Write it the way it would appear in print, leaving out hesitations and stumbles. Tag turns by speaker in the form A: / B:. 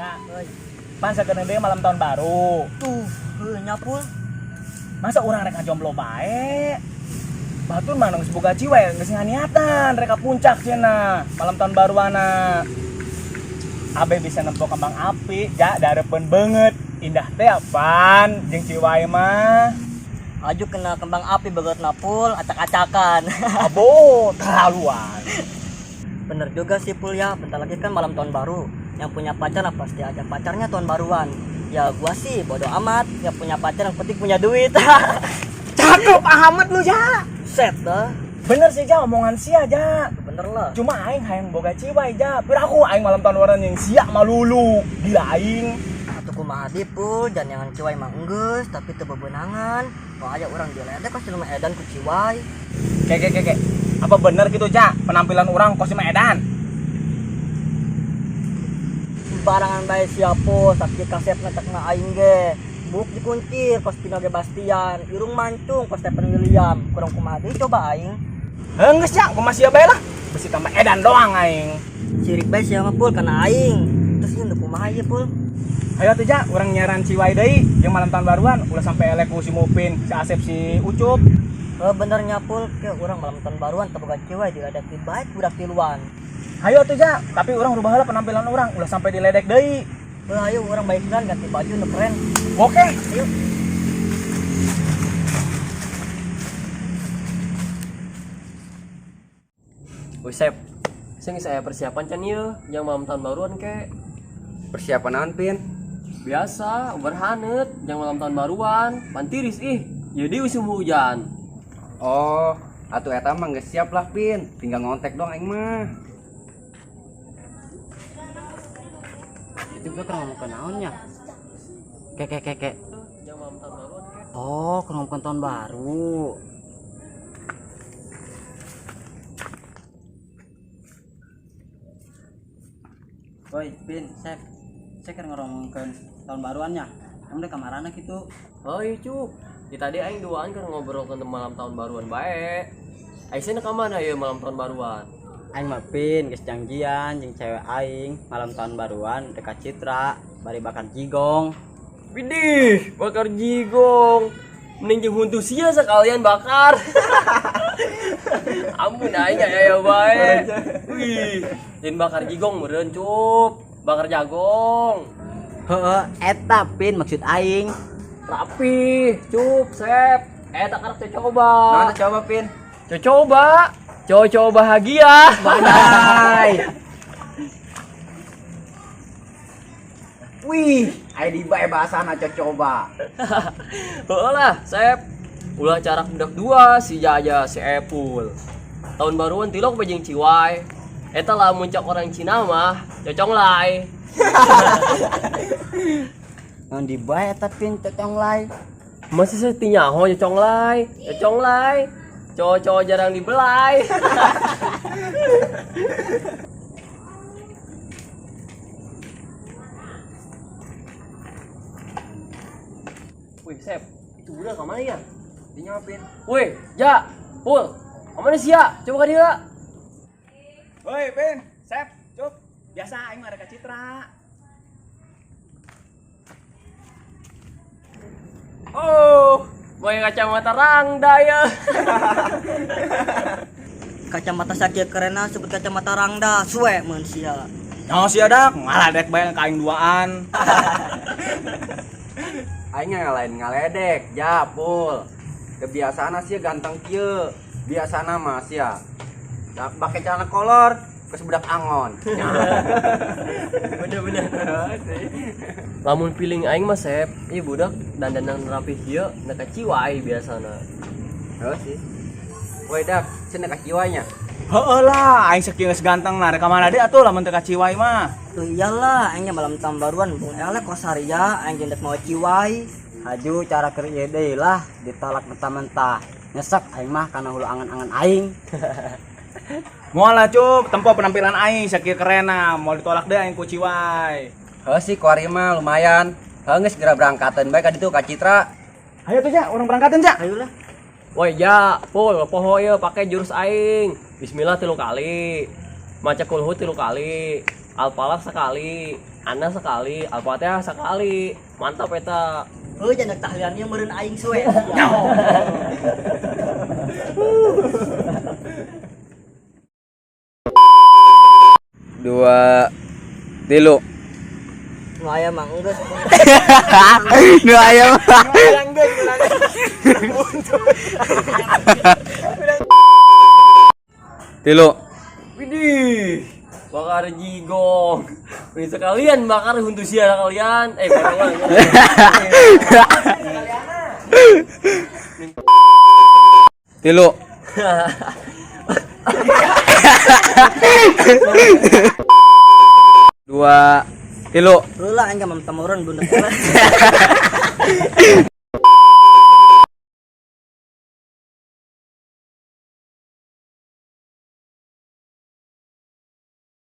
A: Ya, euy. Pan sakedeung deui malam tahun baru.
B: Tuh, heuh nya Pul.
A: Masa urang rek ngajomblo bae? Batur mah geus boga ciwai, geus nganiatan rek ka puncak cenah malam tahun baruana. Abe bisa nempo kembang api, ja dareupeun beungeut. Indah teh apaan jeung ciwai mah.
B: Aju kena kembang api beungeutna Pul, acak-acakan.
A: Abo, terlaluan.
B: Bener juga sih Pul ya, bentar lagi kan malam tahun baru. Yang punya pacar lah pasti ajak pacarnya tahun baruan. Ya gua sih bodo amat, yang punya pacar yang penting punya duit.
A: Cakep amat lu, ja.
B: Set dah.
A: Bener sih, ja, omongan sia, ja.
B: Bener lah.
A: Cuma aing hayang boga ciwai, ja. Piraku aing malam tahun baruan yang sia malulu. Gila aing.
B: Atuh kumaha deui Pul, jangan yang ciwai mah enggeus, tapi teu bebenangan. Mau aya urang diledek pasti lumah edan ku ciwai.
A: Ke ke ke ke. Apa bener gitu, ja? Penampilan orang kos mah edan.
B: Barangan bae sia Pul, sakit kasep ngecek aing ge. Buk dikuncir kos Pino Bastian, irung mancung kos Stephen William. Kurang kumaha deui coba aing.
A: Heuh geus, ja, kumaha sia bae lah. Besi tambah edan doang aing.
B: Sirik bae sia mah Pul kana aing. Terus ieu kumaha ieu Pul?
A: Ayo tuh, ja, urang nyiaran ciwai deui jeung malam tahun baruan ulah sampai elek ku si Mupin, si Asep, si Ucup.
B: Heuh bener nya Pul, ke urang malam tahun baruan teu boga ciwai diledek di bae budak tiluan.
A: Ayo tuh, ja, tapi urang rubah heula penampilan urang ulah sampai diledek deui.
B: Heuh ayo urang baikan ganti baju nu keren.
A: Oke.
B: Ayo.
C: Wih, Sep. Sing saya persiapan can ieu yang malam tahun baruan ke.
D: Persiapan naon, Pin?
C: Biasa, berhanet yang malam tahun baruan. Pantiris ih. Jadi musim hujan.
D: Oh, atuh eta mah geus siap lah, Pin. Tinggal ngontek dong aing mah.
E: Itu gue kurang ngomong ke naonnya. Ke ke ke ke.
C: Yang malam tahun baruan ke.
E: Oh, kurang ngomong tahun baru. Woi, Pin, Sep. Saya kan ngomongkeun tahun baruannya. Emang dek kamarana gitu.
C: Oh iya, Cup. Di tadi aing duaan kan ngobrol ke malam tahun baruan bae. Aisyah ka mana ya malam tahun baruan?
E: Aing mah Pin, geus janjian jeung cewek aing malam tahun baruan dekat Citra, bari bakar jigong.
C: Widih, bakar jigong. Mending jeung huntu sia sekalian bakar. Ampun aing aya bae. Wih, lain bakar jigong meureun, Cup. Bakar jagong.
E: Heeh, eta Pin maksud aing.
C: Rapi, Cup, Sep. Eta karak teh coba.
D: Naon teh coba, Pin?
C: Coba. Cowok-cowok bahagia.
E: Bye.
D: Wih, aya di bae bahasana coba.
C: Heeh lah, Sep. Ulah carak budak dua si Jaja, si Epul. Tahun baruan tilok bae jeung ciwai. Eta lamun cak orang Cina mah, cocong lai.
E: Naon di bae eta Pin cocong lai.
C: Masih saya tinyaho cocong lai, cocong lai. Cowok-cowok jarang dibelai. Wih, Sep, itu budak kemana ya?
D: Dinya, Pin.
C: Wih, Ja, Pul, kemana sih ya? Coba ka dia.
A: Woi, Pin, Sep, Cup. Biasa aing mah rek ka Citra.
C: Oh, pakai kacamata rangda ya.
B: Kacamata sakit kerena sebut kacamata rangda, suwe mun sia.
A: Nyaho sia dak, ngaledek bae ka aing duaan.
D: Aing ngalain ngaledek, ja, Pul. Kebiasaan sia ganteng kieu. Biasana mah sia. Da pake celana kolor, geus budak angon.
C: Bener-bener. Lamun feeling aing mah Sep, ieu budak dandanan rapi kieu na ka ciwai biasana.
D: Heuh sih. Woi dak, cenah ka ciwainya.
A: Heeh lah, aing sakieu geus ganteng lah, rek ka mana deui atuh lamun teu ka ciwai mah.
B: Tuh iyalah, aing malam tahun baruan bung elek kos haria, aing jeung dek mau ciwai.
E: Haju cara keur ieu deui lah, ditolak mentah-mentah. Nyesek aing mah kana hulu angan-angan aing.
A: Moal lah, Cup, tempo penampilan aing sakieu kerenna, moal ditolak deui aing ku ciwai.
D: Heuh sih kuari mah lumayan. Heuh geus geura berangkateun bae ka ditu ka Citra.
A: Ayo tuh, Ja, urang berangkateun, Ja.
B: Ayolah.
C: Woi, Ja, Pul, poho ieu pake jurus aing. Bismillah 3 kali. Maca kulhu 3 kali. Al-Falaq sekali. Ana sekali, Al-Fatihah sekali. Mantap eta.
B: Heuh jangan tahlilan ieu meureun aing suwe.
D: Dua tilu.
B: Nu aya mah geus.
E: Nu aya mah.
D: Tilu.
C: Widih, bakar jigong. Ini sekalian bakar huntu sia kalian. Eh, barengan.
D: Tilu. Dua tilu.
B: Heula aing mah temurun bunder.